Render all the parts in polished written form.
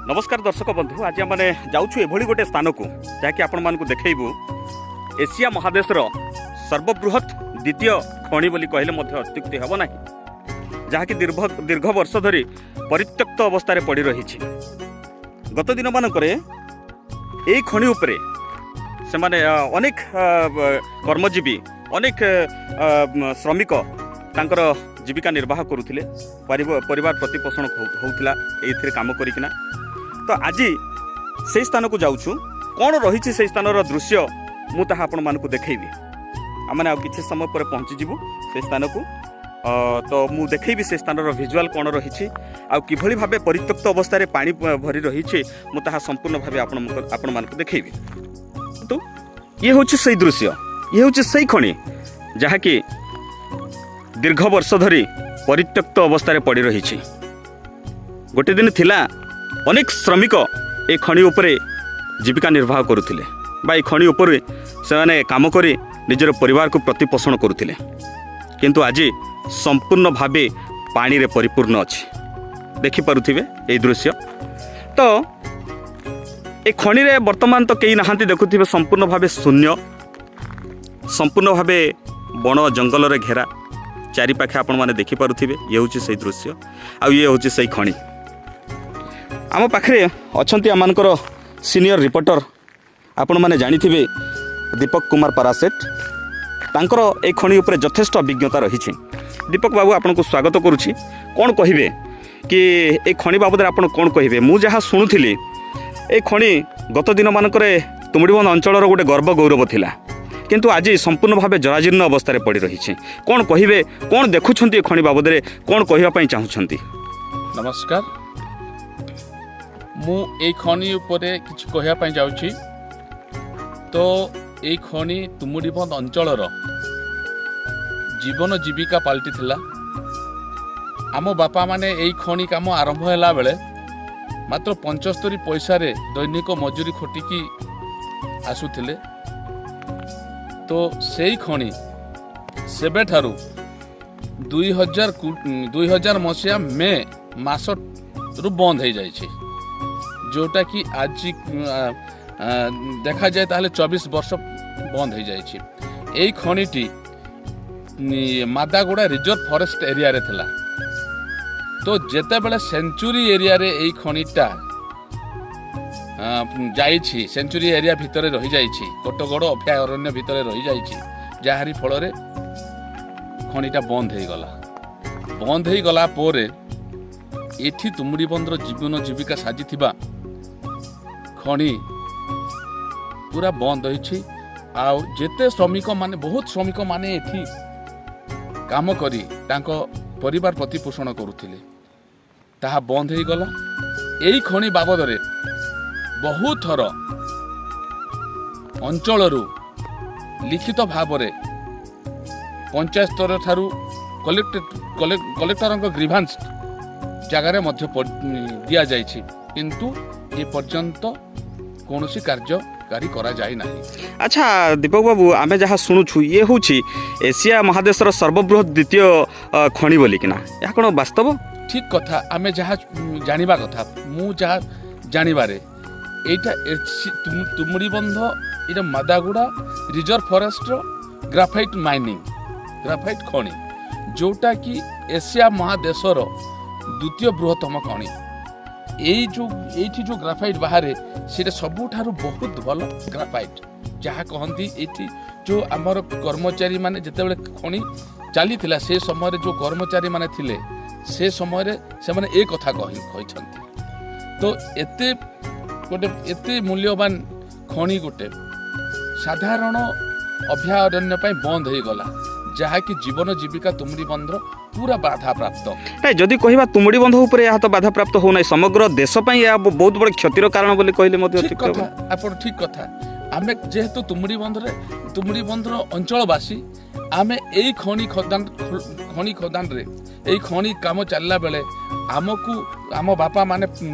ନମସ୍କାର ଦର୍ଶକ ବନ୍ଧୁ, ଆଜି ଆମେ ଯାଉଛୁ ଏଭଳି ଗୋଟେ ସ୍ଥାନକୁ, ଯାହାକି ଆପଣମାନଙ୍କୁ ଦେଖେଇବୁ ଏସିଆ ମହାଦେଶର ସର୍ବବୃହତ୍ ଦ୍ୱିତୀୟ ଖଣି ବୋଲି କହିଲେ ମଧ୍ୟ ଅତ୍ୟୁକ୍ତି ହେବ ନାହିଁ, ଯାହାକି ଦୀର୍ଘ ଦୀର୍ଘ ବର୍ଷ ଧରି ପରିତ୍ୟକ୍ତ ଅବସ୍ଥାରେ ପଡ଼ି ରହିଛି। ଗତ ଦିନମାନଙ୍କରେ ଏଇ ଖଣି ଉପରେ ସେମାନେ ଅନେକ କର୍ମଜୀବୀ, ଅନେକ ଶ୍ରମିକ ତାଙ୍କର ଜୀବିକା ନିର୍ବାହ କରୁଥିଲେ, ପରିବାର ପ୍ରତିପୋଷଣ ହେଉଥିଲା ଏଇଥିରେ କାମ କରିକିନା। ତ ଆଜି ସେଇ ସ୍ଥାନକୁ ଯାଉଛୁ। କ'ଣ ରହିଛି ସେଇ ସ୍ଥାନର ଦୃଶ୍ୟ, ମୁଁ ତାହା ଆପଣମାନଙ୍କୁ ଦେଖେଇବି। ଆମେ ଆଉ କିଛି ସମୟ ପରେ ପହଞ୍ଚିଯିବୁ ସେଇ ସ୍ଥାନକୁ। ତ ମୁଁ ଦେଖେଇବି ସେ ସ୍ଥାନର ଭିଜୁଆଲ୍ କ'ଣ ରହିଛି ଆଉ କିଭଳି ଭାବେ ପରିତ୍ୟକ୍ତ ଅବସ୍ଥାରେ ପାଣି ଭରି ରହିଛି, ମୁଁ ତାହା ସମ୍ପୂର୍ଣ୍ଣ ଭାବେ ଆପଣମାନଙ୍କୁ ଦେଖେଇବି। କିନ୍ତୁ ଇଏ ହେଉଛି ସେଇ ଦୃଶ୍ୟ, ଇଏ ହେଉଛି ସେଇ ଖଣି, ଯାହାକି ଦୀର୍ଘ ବର୍ଷ ଧରି ପରିତ୍ୟକ୍ତ ଅବସ୍ଥାରେ ପଡ଼ି ରହିଛି। ଗୋଟେ ଦିନ ଥିଲା, ଅନେକ ଶ୍ରମିକ ଏ ଖଣି ଉପରେ ଜୀବିକା ନିର୍ବାହ କରୁଥିଲେ ବା ଏ ଖଣି ଉପରେ ସେମାନେ କାମ କରି ନିଜର ପରିବାରକୁ ପ୍ରତିପୋଷଣ କରୁଥିଲେ। କିନ୍ତୁ ଆଜି ସମ୍ପୂର୍ଣ୍ଣ ଭାବେ ପାଣିରେ ପରିପୂର୍ଣ୍ଣ ଅଛି। ଦେଖିପାରୁଥିବେ ଏଇ ଦୃଶ୍ୟ। ତ ଏ ଖଣିରେ ବର୍ତ୍ତମାନ ତ କେହି ନାହାନ୍ତି। ଦେଖୁଥିବେ, ସମ୍ପୂର୍ଣ୍ଣ ଭାବେ ଶୂନ୍ୟ, ସମ୍ପୂର୍ଣ୍ଣ ଭାବେ ବଣ ଜଙ୍ଗଲରେ ଘେରା ଚାରିପାଖେ। ଆପଣମାନେ ଦେଖିପାରୁଥିବେ, ଇଏ ହେଉଛି ସେଇ ଦୃଶ୍ୟ ଆଉ ଇଏ ହେଉଛି ସେଇ ଖଣି। ଆମ ପାଖରେ ଅଛନ୍ତି ଆମମାନଙ୍କର ସିନିୟର ରିପୋର୍ଟର, ଆପଣମାନେ ଜାଣିଥିବେ, ଦୀପକ କୁମାର ପାରାସେଟ। ତାଙ୍କର ଏଇ ଖଣି ଉପରେ ଯଥେଷ୍ଟ ଅଭିଜ୍ଞତା ରହିଛି। ଦୀପକ ବାବୁ, ଆପଣଙ୍କୁ ସ୍ୱାଗତ କରୁଛି। କ'ଣ କହିବେ କି ଏଇ ଖଣି ବାବଦରେ ଆପଣ କ'ଣ କହିବେ? ମୁଁ ଯାହା ଶୁଣୁଥିଲି, ଏଇ ଖଣି ଗତ ଦିନମାନଙ୍କରେ ତୁମୁଡ଼ିବନ୍ଧ ଅଞ୍ଚଳର ଗୋଟେ ଗର୍ବ ଗୌରବ ଥିଲା, କିନ୍ତୁ ଆଜି ସମ୍ପୂର୍ଣ୍ଣ ଭାବେ ଜରାଜୀର୍ଣ୍ଣ ଅବସ୍ଥାରେ ପଡ଼ି ରହିଛି। କ'ଣ କହିବେ? କ'ଣ ଦେଖୁଛନ୍ତି ଏ ଖଣି ବାବଦରେ? କ'ଣ କହିବା ପାଇଁ ଚାହୁଁଛନ୍ତି? ନମସ୍କାର। ମୁଁ ଏଇ ଖଣି ଉପରେ କିଛି କହିବା ପାଇଁ ଯାଉଛି। ତ ଏଇ ଖଣି ତୁମୁଡ଼ିବନ୍ଧ ଅଞ୍ଚଳର ଜୀବନ ଜୀବିକା ପାଲଟିଥିଲା। ଆମ ବାପାମାନେ ଏଇ ଖଣି କାମ ଆରମ୍ଭ ହେଲା ବେଳେ ମାତ୍ର 75 ପଇସାରେ ଦୈନିକ ମଜୁରୀ ଖଟିକି ଆସୁଥିଲେ। ତ ସେଇ ଖଣି ସେବେଠାରୁ 2000 ମସିହା ମେ ମାସରୁ ବନ୍ଦ ହେଇଯାଇଛି, ଯେଉଁଟାକି ଆଜି ଆ, ଦେଖାଯାଏ ତାହେଲେ 24 ବର୍ଷ ବନ୍ଦ ହେଇଯାଇଛି। ଏଇ ଖଣିଟି ମାଦାଗୁଡ଼ା ରିଜର୍ଭ ଫରେଷ୍ଟ ଏରିଆରେ ଥିଲା। ତ ଯେତେବେଳେ ସେଞ୍ଚୁରୀ ଏରିଆରେ ଏଇ ଖଣିଟା ଯାଇଛି, ସେଞ୍ଚୁରୀ ଏରିଆ ଭିତରେ ରହିଯାଇଛି, କୋଟଗଡ଼ ଅଭୟାରଣ୍ୟ ଭିତରେ ରହିଯାଇଛି, ଯାହାରି ଫଳରେ ଖଣିଟା ବନ୍ଦ ହେଇଗଲା। ବନ୍ଦ ହେଇଗଲା ପରେ ଏଠି ତୁମୁଡ଼ିବନ୍ଧର ଜୀବନ ଜୀବିକା ସାଜିଥିବା ଖଣି ପୁରା ବନ୍ଦ ହୋଇଛି। ଆଉ ଯେତେ ଶ୍ରମିକମାନେ, ବହୁତ ଶ୍ରମିକମାନେ ଏଠି କାମ କରି ତାଙ୍କ ପରିବାର ପ୍ରତିପୋଷଣ କରୁଥିଲେ, ତାହା ବନ୍ଦ ହେଇଗଲା। ଏଇ ଖଣି ବାବଦରେ ବହୁତ ଥର ଅଞ୍ଚଳରୁ ଲିଖିତ ଭାବରେ ପଞ୍ଚାୟତ ସ୍ତର ଠାରୁ କଲେକ୍ଟରଙ୍କ ଗ୍ରିଭାନ୍ସ ଜାଗାରେ ମଧ୍ୟ ଦିଆଯାଇଛି, କିନ୍ତୁ ଏ ପର୍ଯ୍ୟନ୍ତ କୌଣସି କାର୍ଯ୍ୟକାରୀ କରାଯାଇ ନାହିଁ। ଆଚ୍ଛା ଦୀପକ ବାବୁ, ଆମେ ଯାହା ଶୁଣୁଛୁ, ଇଏ ହେଉଛି ଏସିଆ ମହାଦେଶର ସର୍ବବୃହତ୍ ଦ୍ୱିତୀୟ ଖଣି ବୋଲିକିନା, ଏହା କ'ଣ ବାସ୍ତବ? ଠିକ କଥା। ଆମେ ଯାହା ଜାଣିବା କଥା, ମୁଁ ଯାହା ଜାଣିବାରେ, ଏଇଟା ତୁମୁଡ଼ିବନ୍ଧ, ଏଇଟା ମାଦାଗୁଡ଼ା ରିଜର୍ଭ ଫରେଷ୍ଟର ଗ୍ରାଫାଇଟ୍ ମାଇନିଂ, ଗ୍ରାଫାଇଟ୍ ଖଣି, ଯେଉଁଟାକି ଏସିଆ ମହାଦେଶର ଦ୍ୱିତୀୟ ବୃହତ୍ତମ ଖଣି। ଏଇ ଯେଉଁ ଏଇଠି ଯେଉଁ ଗ୍ରାଫାଇଟ୍ ବାହାରେ, ସେଇଟା ସବୁଠାରୁ ବହୁତ ଭଲ ଗ୍ରାଫାଇଟ୍ ଯାହା କହନ୍ତି। ଏଇଠି ଯେଉଁ ଆମର କର୍ମଚାରୀମାନେ, ଯେତେବେଳେ ଖଣି ଚାଲିଥିଲା, ସେ ସମୟରେ ଯେଉଁ କର୍ମଚାରୀମାନେ ଥିଲେ, ସେ ସମୟରେ ସେମାନେ ଏ କଥା କହିଛନ୍ତି। ତ ଏତେ ଗୋଟେ ଏତେ ମୂଲ୍ୟବାନ ଖଣି ଗୋଟେ ସାଧାରଣ ଅଭୟାରଣ୍ୟ ପାଇଁ ବନ୍ଦ ହେଇଗଲା, ଯାହାକି ଜୀବନ ଜୀବିକା ତୁମୁଡ଼ିବନ୍ଧର ପୁରା ବାଧାପ୍ରାପ୍ତ। ନାଇଁ, ଯଦି କହିବା ତୁମୁଡ଼ିବନ୍ଧ ଉପରେ ଏହା ତ ବାଧାପ୍ରାପ୍ତ ହେଉନାହିଁ, ସମଗ୍ର ଦେଶ ପାଇଁ ଏହା ବହୁତ ବଡ଼ କ୍ଷତିର କାରଣ ବୋଲି କହିଲେ ମଧ୍ୟ ଠିକ ଅତ୍ୟୁକ୍ତି ହେବ। କଥା, ଆପଣ ଠିକ କଥା। ଆମେ ଯେହେତୁ ତୁମୁଡ଼ିବନ୍ଧର ଅଞ୍ଚଳବାସୀ, ଆମେ ଏଇ ଖଣି ଖଦାନରେ ଏଇ ଖଣି କାମ ଚାଲିଲା ବେଳେ ଆମକୁ ଆମ ବାପାମାନେ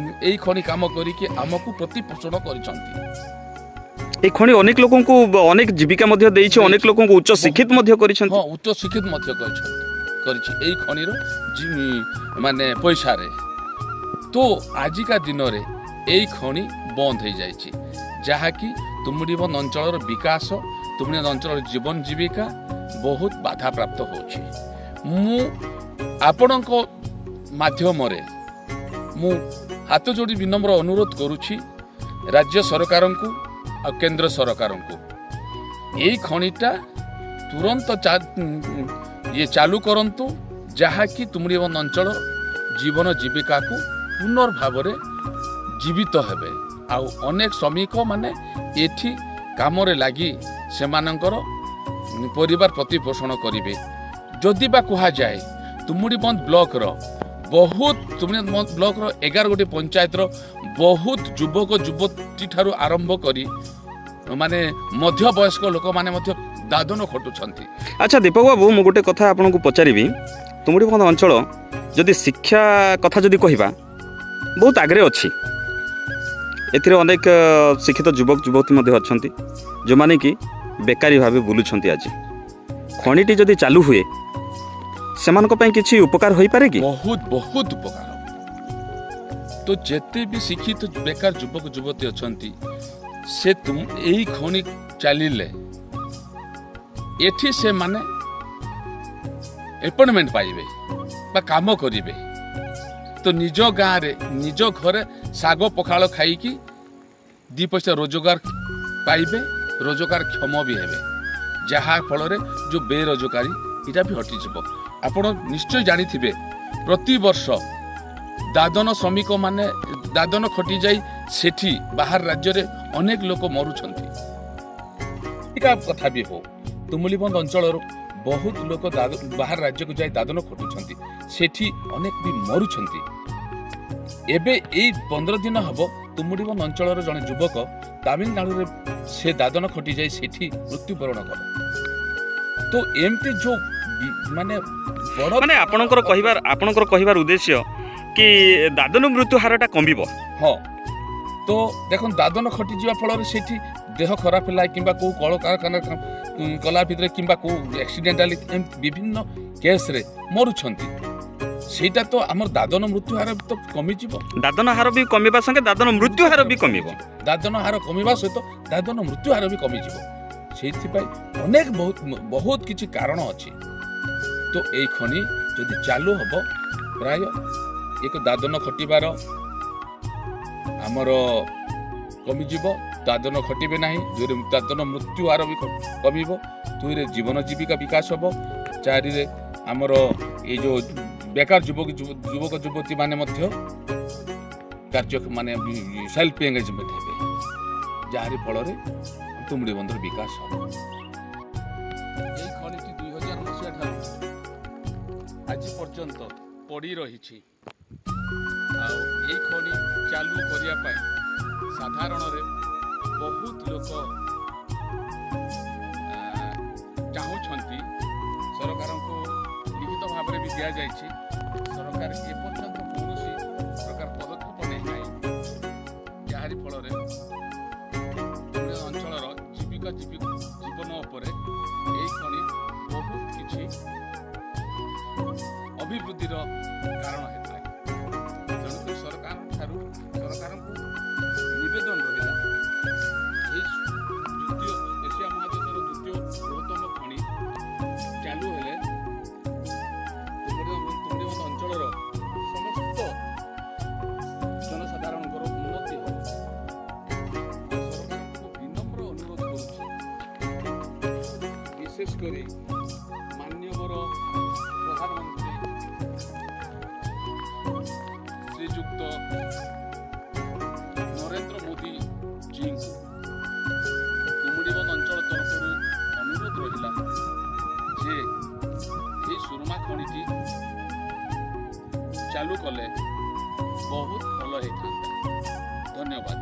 ଏଇ ଖଣି କାମ କରିକି ଆମକୁ ପ୍ରତିପୋଷଣ କରିଛନ୍ତି। ଏଇ ଖଣି ଅନେକ ଲୋକଙ୍କୁ ଅନେକ ଜୀବିକା ମଧ୍ୟ ଦେଇଛି, ଅନେକ ଲୋକଙ୍କୁ ଉଚ୍ଚ ଶିକ୍ଷିତ ମଧ୍ୟ କରିଛନ୍ତି। ହଁ, ଉଚ୍ଚ ଶିକ୍ଷିତ ମଧ୍ୟ କରିଛି ଏଇ ଖଣିର ମାନେ ପଇସାରେ। ତ ଆଜିକା ଦିନରେ ଏଇ ଖଣି ବନ୍ଦ ହୋଇଯାଇଛି, ଯାହାକି ତୁମୁଡ଼ିବନ୍ଧ ଅଞ୍ଚଳର ବିକାଶ, ତୁମୁଡ଼ିବନ୍ଧ ଅଞ୍ଚଳର ଜୀବନ ଜୀବିକା ବହୁତ ବାଧାପ୍ରାପ୍ତ ହେଉଛି। ମୁଁ ଆପଣଙ୍କ ମାଧ୍ୟମରେ ମୁଁ ହାତ ଯୋଡ଼ି ବିନମ୍ର ଅନୁରୋଧ କରୁଛି ରାଜ୍ୟ ସରକାରଙ୍କୁ ଆଉ କେନ୍ଦ୍ର ସରକାରଙ୍କୁ, ଏଇ ଖଣିଟା ତୁରନ୍ତ ଇଏ ଚାଲୁ କରନ୍ତୁ, ଯାହାକି ତୁମୁଡ଼ିବନ୍ଧ ଅଞ୍ଚଳ ଜୀବନ ଜୀବିକାକୁ ପୁନର୍ଭାବରେ ଜୀବିତ ହେବେ ଆଉ ଅନେକ ଶ୍ରମିକମାନେ ଏଠି କାମରେ ଲାଗି ସେମାନଙ୍କର ପରିବାର ପ୍ରତିପୋଷଣ କରିବେ। ଯଦି ବା କୁହାଯାଏ ତୁମୁଡ଼ିବନ୍ଧ ବ୍ଲକର ବହୁତ, ତୁମୁଡ଼ିବନ୍ଧ ବ୍ଲକର 11 ଗୋଟି ପଞ୍ଚାୟତର ବହୁତ ଯୁବକ ଯୁବତୀ ଠାରୁ ଆରମ୍ଭ କରି ମାନେ ମଧ୍ୟବୟସ୍କ ଲୋକମାନେ ମଧ୍ୟ ଦାଦନ ଖଟୁଛନ୍ତି। ଆଚ୍ଛା ଦୀପକ ବାବୁ, ମୁଁ ଗୋଟେ କଥା ଆପଣଙ୍କୁ ପଚାରିବି। ତୁମୁଡ଼ିବନ୍ଧ ଅଞ୍ଚଳ ଯଦି ଶିକ୍ଷା କଥା ଯଦି କହିବା ବହୁତ ଆଗରେ ଅଛି, ଏଥିରେ ଅନେକ ଶିକ୍ଷିତ ଯୁବକ ଯୁବତୀ ମଧ୍ୟ ଅଛନ୍ତି ଯେଉଁମାନେ କି ବେକାରୀ ଭାବେ ବୁଲୁଛନ୍ତି। ଆଜି ଖଣିଟି ଯଦି ଚାଲୁ ହୁଏ ସେମାନଙ୍କ ପାଇଁ କିଛି ଉପକାର ହୋଇପାରେ କି? ବହୁତ ବହୁତ ଉପକାର। ତ ଯେତେ ବି ଶିକ୍ଷିତ ବେକାର ଯୁବକ ଯୁବତୀ ଅଛନ୍ତି, ସେ ଏଇ ଖଣି ଚାଲିଲେ ଏଠି ସେମାନେ ଆପଏଣ୍ଟମେଣ୍ଟ ପାଇବେ ବା କାମ କରିବେ। ତ ନିଜ ଗାଁରେ ନିଜ ଘରେ ଶାଗ ପଖାଳ ଖାଇକି 2 ପଇସା ରୋଜଗାର ପାଇବେ, ରୋଜଗାର କ୍ଷମ ବି ହେବେ, ଯାହା ଫଳରେ ଯେଉଁ ବେରୋଜଗାରୀ ଏଇଟା ବି ହଟିଯିବ। ଆପଣ ନିଶ୍ଚୟ ଜାଣିଥିବେ ପ୍ରତିବର୍ଷ ଦାଦନ ଶ୍ରମିକମାନେ ଦାଦନ ଖଟିଯାଇ ସେଠି ବାହାର ରାଜ୍ୟରେ ଅନେକ ଲୋକ ମରୁଛନ୍ତି। କଥା ବି ହଉ, ତୁମୁଲିବନ୍ଧ ଅଞ୍ଚଳରୁ ବହୁତ ଲୋକ ବାହାର ରାଜ୍ୟକୁ ଯାଇ ଦାଦନ ଖଟୁଛନ୍ତି, ସେଠି ଅନେକ ବି ମରୁଛନ୍ତି। ଏବେ ଏଇ 15 ଦିନ ହେବ ତୁମୁଡ଼ିବନ୍ଧ ଅଞ୍ଚଳର ଜଣେ ଯୁବକ ତାମିଲନାଡୁରେ ସେ ଦାଦନ ଖଟି ଯାଇ ସେଠି ମୃତ୍ୟୁବରଣ କଲେ। ତ ଏମିତି ଯୋଉ ମାନେ ବଡ଼ ମାନେ ଆପଣଙ୍କର କହିବାର ଉଦ୍ଦେଶ୍ୟ କି ଦାଦନ ମୃତ୍ୟୁ ହାରଟା କମିବ? ହଁ, ତ ଦେଖନ୍ତୁ ଦାଦନ ଖଟିଯିବା ଫଳରେ ସେଠି ଦେହ ଖରାପ ହେଲା କିମ୍ବା କେଉଁ କଳକାରଖାନା କଲା ଭିତରେ କିମ୍ବା କେଉଁ ଆକ୍ସିଡେଣ୍ଟାଲି ଏମିତି ବିଭିନ୍ନ କେସ୍ରେ ମରୁଛନ୍ତି, ସେଇଟା ତ ଆମର ଦାଦନ ମୃତ୍ୟୁ ହାର ତ କମିଯିବ। ଦାଦନ ହାର ବି କମିବା ସଙ୍ଗେ ଦାଦନ ମୃତ୍ୟୁ ହାର ବି କମିବ। ଦାଦନ ହାର କମିବା ସହିତ ଦାଦନ ମୃତ୍ୟୁ ହାର ବି କମିଯିବ। ସେଇଥିପାଇଁ ଅନେକ ବହୁତ ବହୁତ କିଛି କାରଣ ଅଛି। ତ ଏଇ ଖଣି ଯଦି ଚାଲୁ ହେବ ପ୍ରାୟ ଏକ ଦାଦନ ଖଟିବାର ଆମର କମିଯିବ, ଦାଦନ ଖଟିବେ ନାହିଁ, ଦୁଇରେ ଦାଦନ ମୃତ୍ୟୁ ହାର ବି କମିବ, ଦୁଇରେ ଜୀବନ ଜୀବିକା ବିକାଶ ହେବ, ଚାରିରେ ଆମର ଏଇ ଯେଉଁ ବେକାର ଯୁବକ ଯୁବକ ଯୁବତୀମାନେ ମଧ୍ୟ କାର୍ଯ୍ୟ ମାନେ ସେଲ୍ଫ ଏଙ୍ଗେଜମେଣ୍ଟ ହେବେ, ଯାହାରି ଫଳରେ ତୁମୁଡ଼ିବନ୍ଧର ବିକାଶ ହେବ। ଏଇ ଖଣିଟି 2000 ମସିହା ଠାରୁ ଆଜି ପର୍ଯ୍ୟନ୍ତ ପଡ଼ି ରହିଛି। ଆଉ ଏଇ ଖଣି ଚାଲୁ କରିବା ପାଇଁ ସାଧାରଣରେ ବହୁତ ଲୋକ ଚାହୁଁଛନ୍ତି। ସରକାରଙ୍କୁ ଲିଖିତ ଭାବରେ ବି ଦିଆଯାଇଛି, ସରକାର ଏପର୍ଯ୍ୟନ୍ତ କୌଣସି ପ୍ରକାର ପଦକ୍ଷେପ ନେଇନାହିଁ, ଯାହାରି ଫଳରେ ଅଞ୍ଚଳର ଜୀବିକା ଜୀବନ ଉପରେ ଏଇ ଖଣି ବହୁତ କିଛି ଅଭିବୃଦ୍ଧିର କାରଣ ହେଇଥାଏ। ତେଣୁକରି ସରକାରଙ୍କୁ ନିବେଦନ ରହିଲା, ଏହି ଦ୍ୱିତୀୟ ଏସିଆ ମହାଦେଶର ଦ୍ୱିତୀୟ ବୃହତ୍ତମ ଖଣି ଚାଲୁ ହେଲେ ତୁମୁଡ଼ିବନ୍ଧ ଅଞ୍ଚଳର ସମସ୍ତ ଜନସାଧାରଣଙ୍କର ଉନ୍ନତି ହେବ। ସରକାରଙ୍କୁ ବିନମ୍ର ଅନୁରୋଧ କରୁଛି, ବିଶେଷ କରି ମାନ୍ୟବର ପ୍ରଧାନମନ୍ତ୍ରୀ ଶ୍ରୀଯୁକ୍ତ ନରେନ୍ଦ୍ର ମୋଦି ଜୀଙ୍କୁ ତୁମୁଡ଼ିବନ୍ଧ ଅଞ୍ଚଳ ତରଫରୁ ଅନୁରୋଧ ରହିଲା ଯେ ଏହି ସୁରମା ଖଣିଟି ଚାଲୁ କଲେ ବହୁତ ଭଲ ହେଇଥାନ୍ତା। ଧନ୍ୟବାଦ।